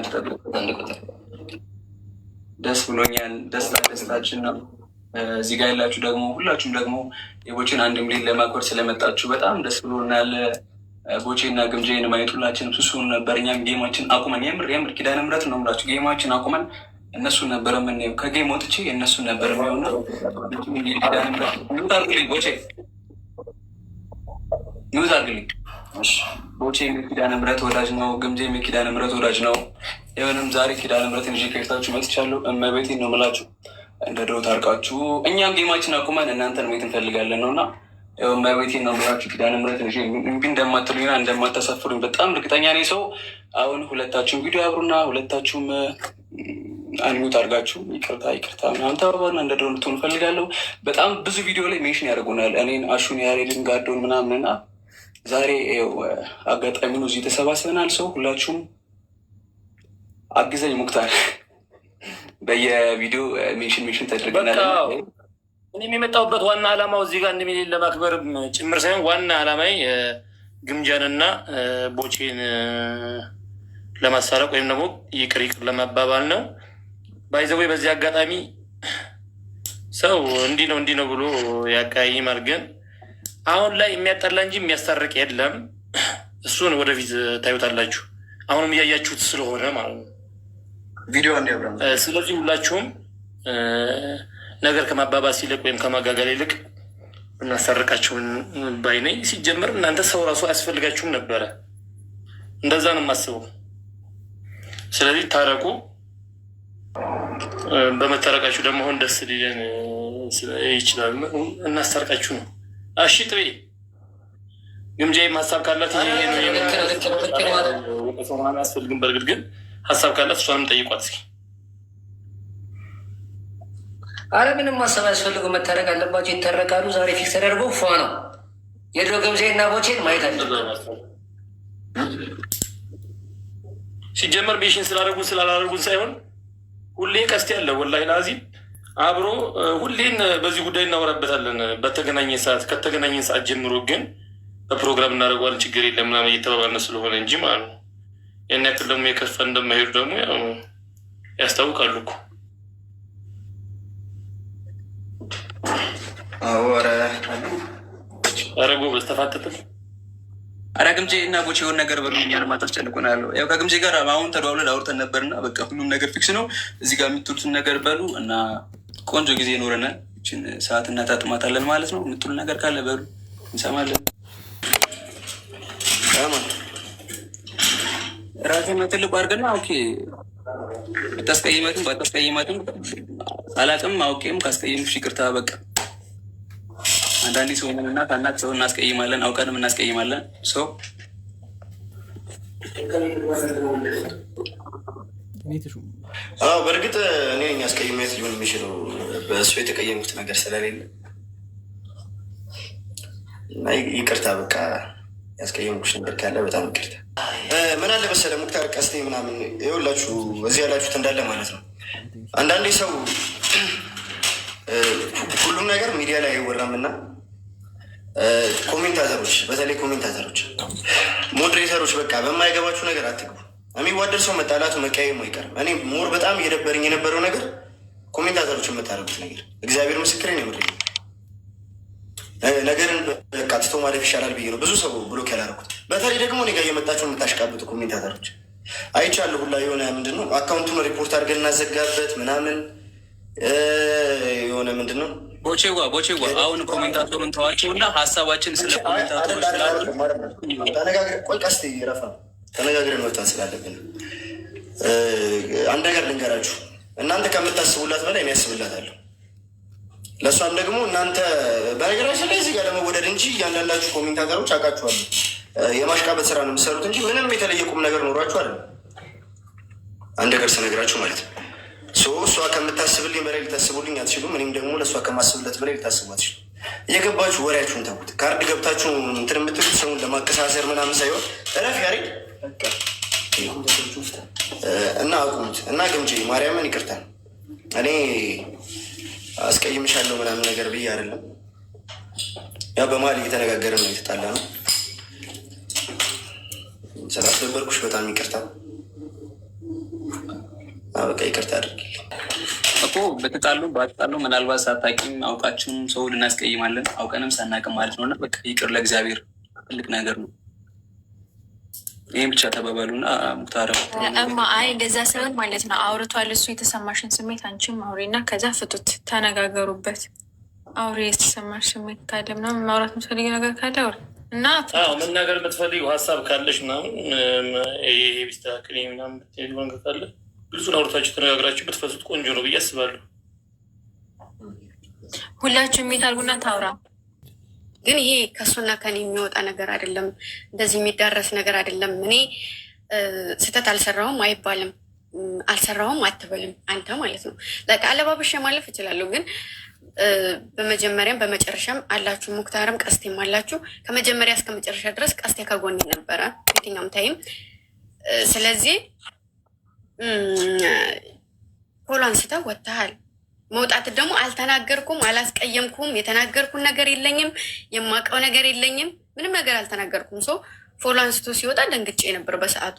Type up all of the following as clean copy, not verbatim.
እንደምትጠብቁት አንድ ቁጥር ደስ ብሎኛል። ደስታ ደስታችን ነው። እዚህ ጋር ያላችሁ ደግሞ ሁላችሁም ደግሞ የቦቼን 1 ሚሊዮን ለማክበር ስለመጣችሁ በጣም ደስ ብሎናል። ቦቼ እና ግምጄን ማየት ሁላችንም ሱሱን ነበር። እኛም game ኣችን አቁመን የምር የምር ኪዳነ ምሕረት ነው የምላችሁ game ኣችን አቁመን እነሱን ነበረ የምናየው። ከ game ወጥቼ እነሱን ነበር የማየውና ኪዳነ ምሕረት mute አድርግልኝ ቦቼ፣ mute አድርግልኝ። ቦቼ የኪዳነ ምሕረት ወዳጅ ነው። ግምጄ የኪዳነ ምሕረት ወዳጅ ነው። የሆነም ዛሬ ኪዳነ ምሕረትን ይዤ ከፊታችሁ መጥቻለሁ። እመቤቴን ነው የምላችሁ። እንደ ድሮ ታርቃችሁ እኛም game ኣችን አቁመን እናንተን ማየት እንፈልጋለን ነው። እና እመቤቴን ነው የምላችሁ ኪዳነ ምሕረትን ይዤ እምቢ እንደማትሉኝና እንደማታሳፍሩኝ በጣም እርግጠኛ ነኝ። ሰው አሁን ሁለታችሁም ቪዲዮ አብሩና ሁለታችሁም unmute አድርጋችሁ ይቅርታ ይቅርታ ምናምን ተባባልና እንደ ድሮ እንድትሆኑ እፈልጋለሁ። በጣም ብዙ ቪዲዮ ላይ mention ያደርጉናል እኔን፣ አሹን፣ ያሬድን፣ ጋዶን ምናምን እና ዛሬ ይኸው አጋጣሚ ነው እዚህ ተሰባስበናል። ሰው ሁላችሁም አግዘኝ ሙክታር፣ በየቪዲዮ mention mention ተደርገናል። እኔም የመጣሁበት ዋና ዓላማው እዚህ ጋር 1 ሚሊዮን ለማክበር ጭምር ሳይሆን ዋና ዓላማዬ ግምጃንና ቦቼን ለማሳረቅ ወይም ደግሞ ይቅር ይቅር ለማባባል ነው። By the way በዚህ አጋጣሚ ሰው እንዲህ ነው እንዲህ ነው ብሎ ያቀያይማል። ግን አሁን ላይ የሚያጠላ እንጂ የሚያስታርቅ የለም። እሱን ወደፊት ታዩታላችሁ። አሁንም እያያችሁት ስለሆነ ማለት ነው። ቪዲዮ እንዲያብራ። ስለዚህ ሁላችሁም ነገር ከማባባስ ይልቅ ወይም ከማጋጋል ይልቅ እናስታርቃችሁን ባይ ነኝ። ሲጀምር እናንተ ሰው ራሱ አያስፈልጋችሁም ነበረ። እንደዛ ነው የማስበው። ስለዚህ ታረቁ። በመታረቃችሁ ደግሞ አሁን ደስ ሊለን ይችላል። እናስታርቃችሁ ነው። እሺ ጥቤ ግምጃዬም ሀሳብ ካላት ይሄ ነው አያስፈልግም። በእርግጥ ግን ሀሳብ ካላት እሷንም ጠይቋት እስኪ። አረ ምንም ማሰብ አያስፈልጉም። መታረቅ አለባቸው፣ ይታረቃሉ። ዛሬ fix ተደርጎ ፏ ነው። የድሮ ግምጃዬና ቦቼን ማየት አለ። ሲጀመር mention ስላደረጉን ስላላደረጉን ሳይሆን ሁሌ ቀስት ያለ ወላሂ ላዚም አብሮ ሁሌን በዚህ ጉዳይ እናወራበታለን። በተገናኘ ሰዓት ከተገናኘን ሰዓት ጀምሮ ግን በፕሮግራም እናደርገዋለን፣ ችግር የለም ምናምን እየተባባልን ስለሆነ እንጂ ማለት ነው። ያን ያክል ደግሞ የከፋ እንደማይሄዱ ደግሞ ያው ያስታውቃሉ እኮ። ኧረ ኧረ ጎበዝ ተፋጠጥን። ኧረ ግምጄ እና ቦቼ የሆነ ነገር በሉ፣ እኛን ማታስጨንቁናል። ያው ከግምጄ ጋር አሁን ተደዋውለን አውርተን ነበርና በቃ ሁሉም ነገር fix ነው። እዚህ ጋር የምትሉትን ነገር በሉ እና ቆንጆ ጊዜ ይኖረናል። ይችን ሰዓት እናጣጥማታለን ማለት ነው። የምትሉ ነገር ካለ በሉ እንሰማለን። ራሴን ትልቁ አድርገና okay፣ ብታስቀይማትም ባታስቀይማትም አላቅም፣ አውቄም ካስቀየምሽ ይቅርታ። በቃ አንዳንዴ ሰው ነንና ሳናቅ ሰው እናስቀይማለን፣ አውቀንም እናስቀይማለን። ሰው አዎ፣ በእርግጥ እኔ ነኝ አስቀይሜያት ሊሆን የሚችለው በእሱ የተቀየምኩት ነገር ስለሌለ እና ይቅርታ፣ በቃ ያስቀየምኩሽ ነገር ካለ በጣም ይቅርታ። ምን አለ መሰለህ ሙክታር፣ ቀስቴ ምናምን ይኸውላችሁ እዚህ ያላችሁት እንዳለ ማለት ነው። አንዳንዴ ሰው ሁሉም ነገር ሚዲያ ላይ አይወራም እና commentator ኦች፣ በተለይ commentator ኦች፣ moderator ኦች በቃ በማይገባችሁ ነገር አትግቡ። የሚዋደድ ሰው መጣላቱ መቀያየሙ አይቀርም። እኔ more በጣም እየደበረኝ የነበረው ነገር commentator ኦች የምታደርጉት ነገር እግዚአብሔር ምስክሬ ነው። የምሬን ነገርን በቃ ትቶ ማለፍ ይሻላል ብዬ ነው ብዙ ሰው block ያላደረኩት። በተለይ ደግሞ እኔ ጋር እየመጣችሁ የምታሽቃብጡ commentator ኦች አይቻለሁ ሁላ። የሆነ ምንድን ነው account ኡን ሪፖርት አድርገን እናዘጋበት ምናምን የሆነ ምንድን ነው ቦቼዋ ቦቼዋ፣ አሁን commentator ኡን ተዋቸው እና ሀሳባችን ስለ commentator ኦች ስላሉ ቆይ ቀስ ረፋ ተነጋግረን መፍታት ስላለብን አንድ ነገር ልንገራችሁ። እናንተ ከምታስቡላት በላይ እኔ አስብላታለሁ። ለእሷም ደግሞ እናንተ በነገራችን ላይ እዚህ ጋር ለመወደድ እንጂ እያንዳንዳችሁ commentator ኦች አውቃችኋለሁ የማሽቃበጥ ስራ ነው የምትሰሩት እንጂ ምንም የተለየ ቁም ነገር ኖሯችሁ አይደለም። አንድ ነገር ስነግራችሁ ማለት ነው። እሷ ከምታስብልኝ በላይ ልታስቡልኝ አትችሉም። እኔም ደግሞ ለእሷ ከማስብለት በላይ ልታስቡ አትችሉም። እየገባችሁ ወሬያችሁን ተዉት። ካርድ ገብታችሁ እንትን የምትሉት ሰውን ለማቀሳሰር ምናምን ሳይሆን እረፍ ያሬድ እና አቁሙት። እና ግምጄ ማርያምን ይቅርታ እኔ አስቀይምሻለሁ ምናምን ነገር ብዬ አይደለም። ያው በመሀል እየተነጋገርን ነው የተጣላ ነው። ስላስደበርኩሽ በጣም ይቅርታ። በቃ ይቅርታ አድርግልኝ እኮ በተጣሉ ባትጣሉ ምናልባት ሳታውቂም አውቃችሁም ሰው ልናስቀይማለን፣ አውቀንም ሳናቅም ማለት ነው። እና በቃ ይቅር ለእግዚአብሔር ትልቅ ነገር ነው። ይህም ብቻ ተባባሉና ሙክታር እማ አይ እንደዛ ሳይሆን ማለት ነው አውርቷል እሱ የተሰማሽን ስሜት አንቺም አውሪና ከዛ ፍቱት፣ ተነጋገሩበት። አውሪ የተሰማሽ ስሜት ካለ ምናምን ማውራት የምትፈልጊው ነገር ካለ አውሪ እና መናገር የምትፈልጊው ሀሳብ ካለሽ ምናምን ይሄ ቢስተካከል ምናምን የምትይው ነገር ካለ ግልጹን አውርታችሁ ተነጋግራችሁ ብትፈቱት ቆንጆ ነው ብዬ አስባለሁ። ሁላችሁ mute አድርጉና ታውራ። ግን ይሄ ከእሱና ከኔ የሚወጣ ነገር አይደለም። እንደዚህ የሚዳረስ ነገር አይደለም። እኔ ስህተት አልሰራሁም አይባልም። አልሰራሁም አትበልም አንተ ማለት ነው። አለባበሽ ማለፍ እችላለሁ፣ ግን በመጀመሪያም በመጨረሻም አላችሁ፣ ሙክታርም ቀስቴም አላችሁ። ከመጀመሪያ እስከ መጨረሻ ድረስ ቀስቴ ከጎኔ ነበረ የትኛውም time። ስለዚህ follow አንስተው ወጥተሃል። መውጣት ደግሞ አልተናገርኩም፣ አላስቀየምኩም። የተናገርኩን ነገር የለኝም፣ የማውቀው ነገር የለኝም። ምንም ነገር አልተናገርኩም። ሰው follow አንስቶ ሲወጣ ደንግጬ ነበር በሰዓቱ።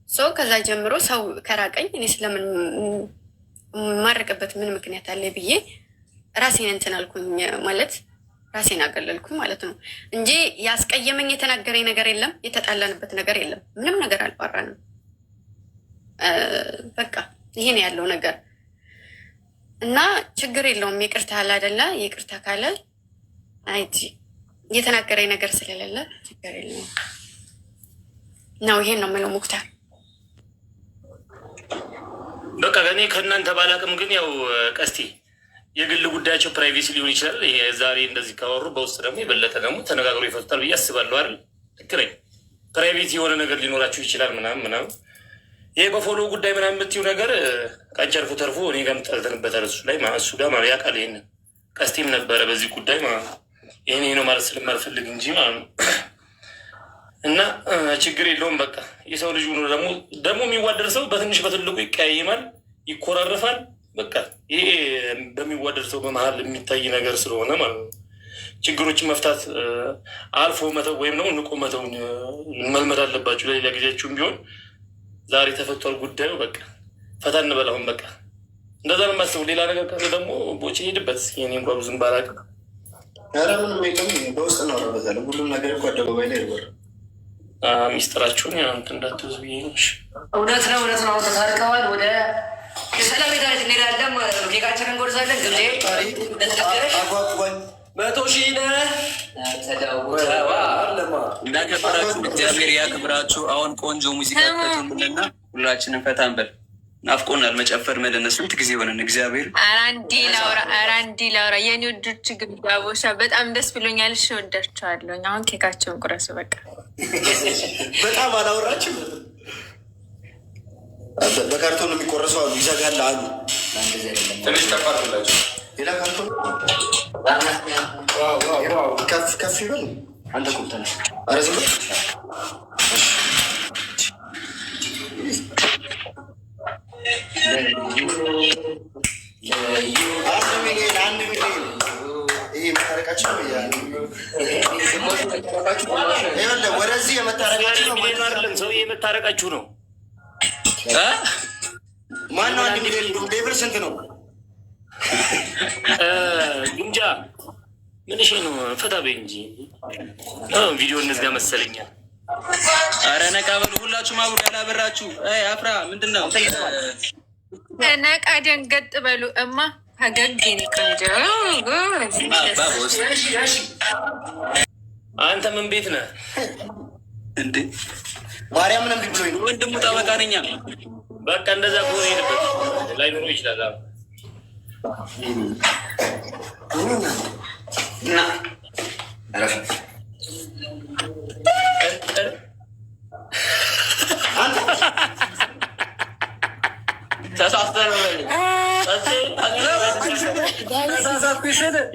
ሰው ከዛ ጀምሮ ሰው ከራቀኝ እኔ ስለምን የማርቅበት ምን ምክንያት አለ ብዬ ራሴን እንትን አልኩኝ፣ ማለት ራሴን አገለልኩኝ ማለት ነው እንጂ ያስቀየመኝ የተናገረኝ ነገር የለም፣ የተጣላንበት ነገር የለም፣ ምንም ነገር አልባራንም። በቃ ይሄ ነው ያለው ነገር እና ችግር የለውም። ይቅርታ አለ አይደለ? ይቅርታ ካለ አይቲ የተናገረኝ ነገር ስለሌለ ችግር የለውም ነው። ይሄን ነው የምለው ሙክታር። በቃ እኔ ከእናንተ ባላቅም፣ ግን ያው ቀስቴ የግል ጉዳያቸው privacy ሊሆን ይችላል። ይሄ ዛሬ እንደዚህ ካወሩ በውስጥ ደግሞ የበለጠ ደግሞ ተነጋግሮ ይፈቱታል ብዬ አስባለሁ። አይደል? ልክ ነኝ። Private የሆነ ነገር ሊኖራቸው ይችላል ምናምን ምናምን። ይሄ በ follow ጉዳይ ምናምን የምትይው ነገር ከአንቺ አልፎ ተርፎ እኔ ጋርም ጠልተንበታል። እሱ ላይ እሱ ጋር ማለት ያውቃል። ይሄንን ቀስቴም ነበረ በዚህ ጉዳይ ማለት ነው። ይሄን ይሄ ነው ማለት ስለማልፈልግ እንጂ ማለት ነው። እና ችግር የለውም። በቃ የሰው ልጅ ሆኖ ደግሞ የሚዋደድ ሰው በትንሽ በትልቁ ይቀያይማል፣ ይኮራረፋል። በቃ ይሄ በሚዋደድ ሰው በመሀል የሚታይ ነገር ስለሆነ ማለት ነው። ችግሮችን መፍታት አልፎ መተው ወይም ደግሞ ንቆ መተው መልመድ አለባችሁ። ለሌላ ጊዜያችሁም ቢሆን ዛሬ ተፈቷል ጉዳዩ። በቃ ፈታ እንበል አሁን በቃ እንደዛ ነው የማስበው። ሌላ ነገር ካለ ደግሞ ቦቼ ሄድበት። የእኔ እንኳ ብዙም ባላውቅም ኧረ ምንም የለም፣ በውስጥ እናወራበታለን። ሁሉም ነገር እኮ አደባባይ ላይ አይወራም። ሚስጥራችሁን ያው እንትን እንዳትይዙ ብዬ ነው። እሺ። እውነት ነው፣ እውነት ነው። አሁን ተታርቀዋል። ወደ የሰላም ቤታችን እንሄዳለን ማለት ነው። ኬካችንን እንጎርሳለን። ግብዜ አጓጓኝ 100,000 ነህ። እንዳከበራችሁ እግዚአብሔር ያክብራችሁ። አሁን ቆንጆ ሙዚቃ ክፈቱልንና ሁላችንም ፈታ እንበል። ናፍቆናል መጨፈር መደነስ። ስንት ጊዜ ሆነን እግዚአብሔር። ኧረ አንዴ ላውራ፣ ኧረ አንዴ ላውራ። የኔ ውዶች ግብዣ ቦሻ በጣም ደስ ብሎኛል። እሺ እወዳችኋለሁ። አሁን ኬካቸውን ቁረሱ በቃ። በጣም አላወራችም። በካርቶን የሚቆረሰው አሉ ይዘጋል አሉ። ትንሽ ከፍ አድርግላችሁ። ሌላ ካርቶን ከፍ ከፍ ይበል። አንተ ቁም ተነስ። ኧረ ዝም በል። 1 ሚሊዮን 1 ሚሊዮን። ይሄ መታረቃችን ነው። ይኸውልህ ወደዚህ የመታረቃችን ነው። ሚሊዮን አይደለም ሰውዬ የመታረቃችሁ ነው። ማነው 1 ሚሊዮን? Level ስንት ነው? ግምጃ ምን እሺ ነው? ፈታ በይ እንጂ ቪዲዮ እንዝጋ መሰለኛል። አረ ነቃ በሉ ሁላችሁም አብሩ። ያላበራችሁ አፍራ ምንድን ነው? ነቃ ደንገጥ በሉ እማ ፈገግ የኔ ቆንጆ። አንተ ምን ቤት ነህ እንዴ? ማርያምን እምቢ ብሎኝ ነው። ወንድሙ ጠበቃ ነኛ። በቃ እንደዛ ከሆነ ሄድበት ላይኖረው ይችላል። አዎ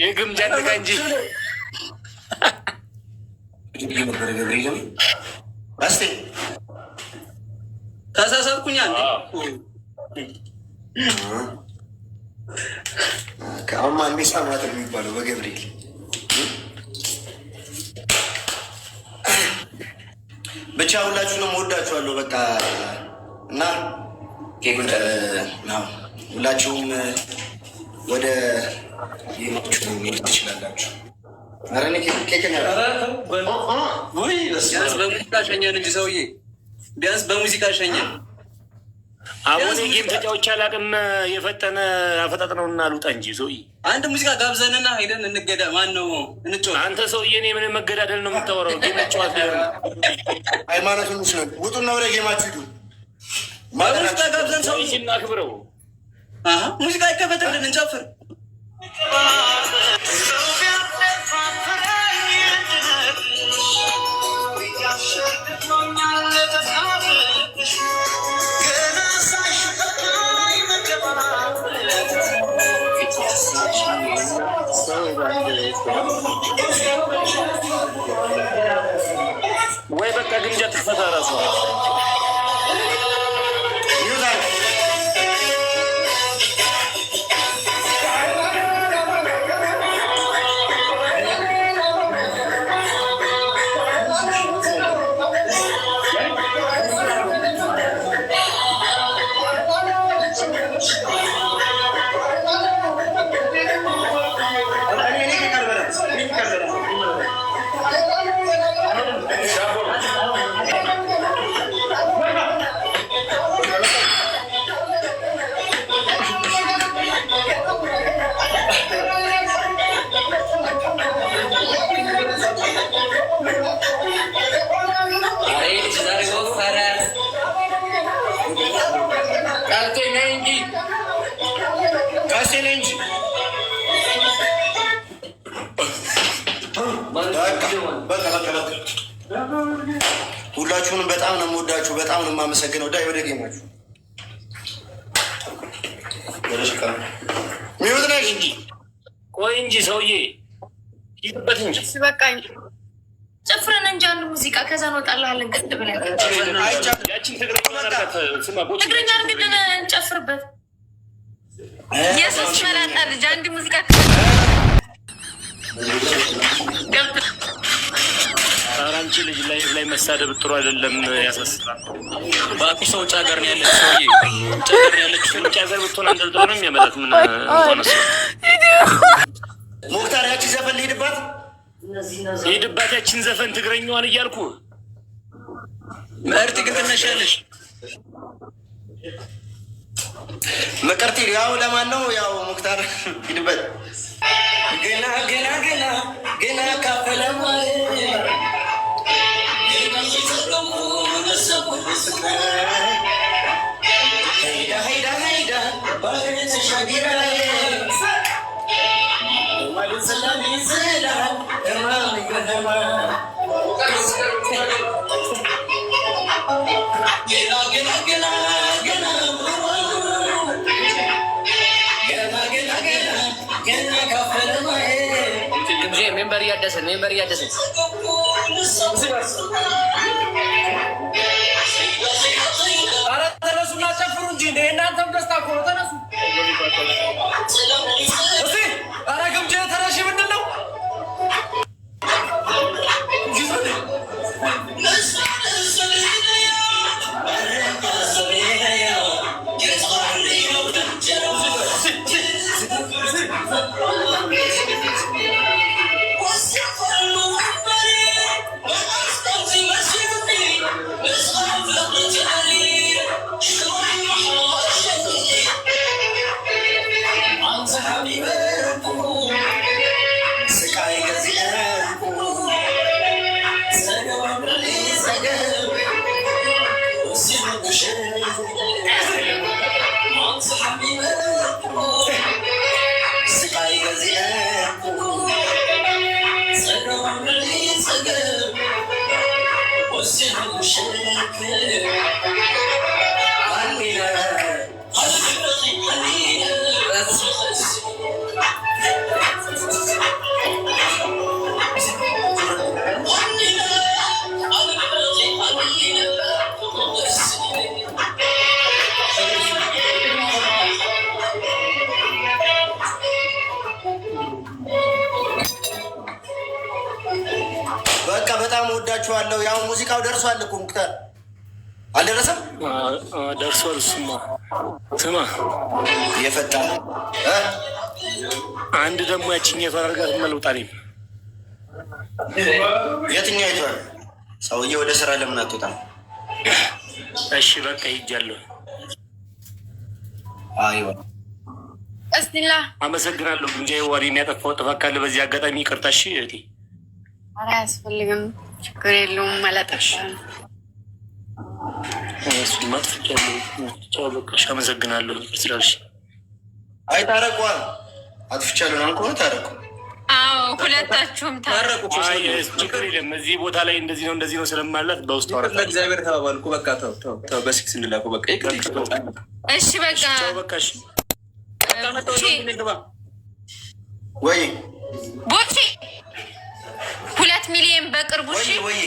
የግምጃ ንቃ እንጂ እስኪ ተሳሳትኩኛ እንዴ? አሁን ማን ሳማት ነው የሚባለው? በገብርኤል ብቻ ሁላችሁንም ወዳችኋለሁ። በቃ እና ኬኩን ጨርስ። ሁላችሁም ወደ game ኣችሁ መሄድ ትችላላችሁ። ኧረ እኔ ኬክን ቢያንስ በሙዚቃ ሸኘን እንጂ ሰውዬ፣ ቢያንስ በሙዚቃ ሸኘን። አሁን game ተጫውቼ አላውቅም። የፈጠነ አፈጣጥነውና ልውጣ እንጂ ሰውዬ። አንድ ሙዚቃ ጋብዘንና ሄደን እንገዳ። ማን ነው እንጫወት? አንተ ሰውዬ፣ እኔ ምን መገዳደል ነው የምታወራው? Game መጫወት ሊሆን ሃይማኖቱን ነው። ውጡና ወደ game ኣችሁ ሂዱ። በሙዚቃ ጋብዘን ሰውዬ እናክብረው። ሙዚቃ ይከፈትልን እንጨፍር። ወይ በቃ ግምጃ ትክፈታ ራሱ። ቀሴ ነኝ እንጂ በቃ በቃ በቃ። ሁላችሁንም በጣም ነው የምወዳችሁ፣ በጣም ነው የማመሰግነው። ዳይ ወደ game ኣችሁ mute ነሽ እንጂ ቆይ እንጂ ሰውዬ ሂድበት እንጂ በቃ ጨፍረን እንጂ አንድ ሙዚቃ፣ ከዛ እንወጣልሃለን። ቀጥ ብለን ያችን ትግረኛ ናት። ስማ ቦቼ፣ ትግርኛ አድርግልን እንጨፍርበት። የሶስት መላጣ ልጅ አንድ ሙዚቃ ገብተህ ኧረ አንቺ ልጅ ላይ መሳደብ ጥሩ አይደለም፣ ያሳስባል። እባክሽ ሰው ውጭ ሀገር ነው ያለች ሰውዬ፣ ውጭ ሀገር ነው ያለች። ውጭ ሀገር ብትሆን አንጠልጥሎ ነው የሚያመጣት። ምን እንኳን እሱ ሙክታር፣ ያቺ ዘፈን ልሂድባት። ሂድባት ያችን ዘፈን ትግረኛዋን እያልኩ። ምዕርቲ ግን ትነሻለሽ። መቀርቴ ያው ለማን ነው ያው ሙክታር ሂድበት። ገና ገና ገና ገና ካፈለማ ሄዳ ሄዳ ሄዳ ባህር ተሻግራ ገና ገና ገና ገና ገና ገና ገና ገና ካፈለማ ግምጄ member እያደሰን፣ member እያደሰን። ኧረ ተነሱና ጨፍሩ እንጂ እንደ እናንተም ደስታ እኮ ነው። ተነሱ እስቲ። ኧረ ግምጄ ተነሺ። ምንድን ነው? ስቃይ በቃ በጣም ወዳችኋለሁ። ያው ሙዚቃው ደርሷል እኮ ሙክታር። አልደረሰም? ደርሷል። እሱማ ስማ የፈጣን አንድ ደግሞ ያችኛቷን አድርጋት መልውጣ እኔም የትኛው ይቷል? ሰውዬ ወደ ስራ ለምን አትወጣም? እሺ በቃ ሂጃለሁ። አይዋ እስቲላ አመሰግናለሁ። ግምጃ ዋሪ የሚያጠፋው ጥፋት ካለ በዚህ አጋጣሚ ይቅርታ። እሺ እህቴ። ኧረ አያስፈልግም፣ ችግር የለውም። አላጠፋህም። እሱማ አጥፍቻለሁ። ቻው በቃ እሺ፣ አመሰግናለሁ ስላልሽ። አይ ታረቋ፣ አጥፍቻለሁ ነው ከሆነ ታረቁ። አዎ ሁለታችሁም ታረቁ። አይ ችግር የለም። እዚህ ቦታ ላይ እንደዚህ ነው እንደዚህ ነው ስለማላት በውስጥ አወራታለሁ። ለእግዚአብሔር ተባባልኩ። በቃ ተው ተው ተው፣ በሲክስ እንላኩ። በቃ ይቅር ይቅር። እሺ በቃ ቻው በቃ እሺ። ወይ ቦቼ 2 ሚሊዮን በቅርቡ። ወይ እሺ ወይ